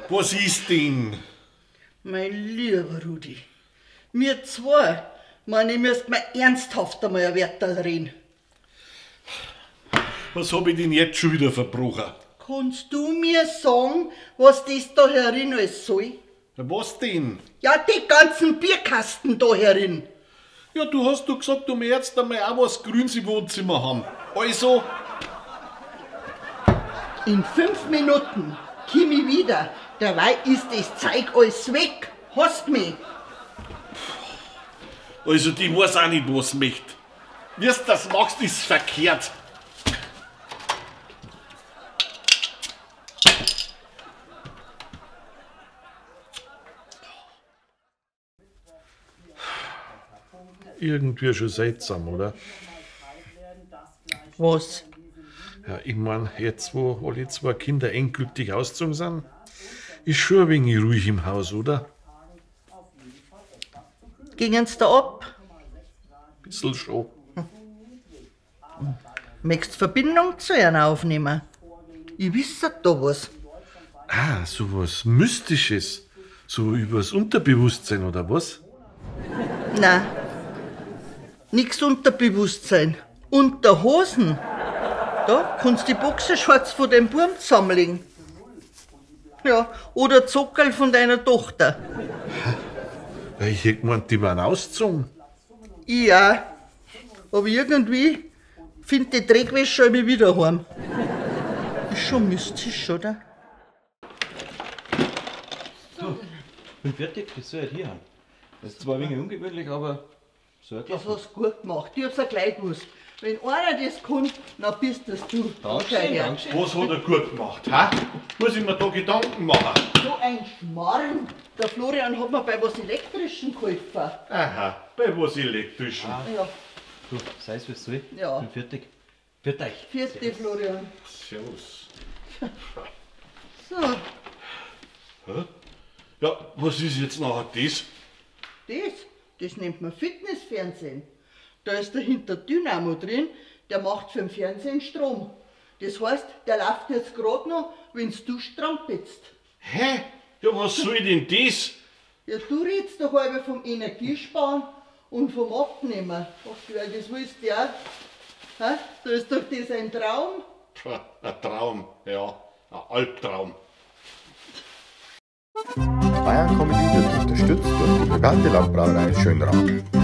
Was ist denn? Mein lieber Rudi, wir zwei, meine, ich müsst mir ernsthaft einmal ein Wörterl reden. Was hab ich denn jetzt schon wieder verbrochen? Kannst du mir sagen, was das da herin alles soll? Was denn? Ja, die ganzen Bierkasten da herin. Ja, du hast doch gesagt, du möchtest einmal auch was Grünes im Wohnzimmer haben. Also. In 5 Minuten komm ich wieder. Dabei ist das Zeug alles weg. Hast mich. Also, die weiß auch nicht, was möchte. Wie du das machst, ist verkehrt. Irgendwie schon seltsam, oder? Was? Ja, ich mein, jetzt wo alle zwei Kinder endgültig ausgezogen sind, ist schon ein wenig ruhig im Haus, oder? Gingen's da ab? Bissl schon. Hm. Möchtest Verbindung zu einer aufnehmen? Ich wisse da was. Ah, so was Mystisches. So übers Unterbewusstsein, oder was? Nein. Nix Unterbewusstsein. Unterhosen. Da kannst du die Boxershorts von dem Burm zusammenlegen. Ja, oder Zockerl von deiner Tochter. Ja, ich hätte gemeint, die waren ausgezogen. Ich auch. Aber irgendwie find die Dreckwäsche immer wieder heim. Ist schon mystisch, oder? So, bin fertig, das soll ich hier haben. Das ist zwar ein wenig ungewöhnlich, aber so. Das hast du gut gemacht. Ich hab's auch gleich gewusst. Wenn einer das kann, dann bist das du. Dankeschön, Dankeschön. Was hat er gut gemacht, hä? Muss ich mir da Gedanken machen? So ein Schmarrn. Der Florian hat mir bei was Elektrischem geholfen. Aha, bei was Elektrischem. Ah. Ja. Du, sei's wie's soll. Ja. Bin fertig. Für euch. Vierte, Florian. Servus. So. Hä? Ja, was ist jetzt nachher das? Das? Das nennt man Fitnessfernsehen. Da ist dahinter Dynamo drin, der macht für den Fernsehen Strom. Das heißt, der läuft jetzt grad noch, wenn's du strampelst. Hä? Ja, was soll denn das? Ja, du redest doch halber vom Energiesparen und vom Abnehmen. Ach, das willst du ja. Hä? Da ist doch das ein Traum. Pff, ein Traum, ja. Ein Albtraum. Bayern Comedy wird unterstützt durch die private Landbrauerei Schönrath.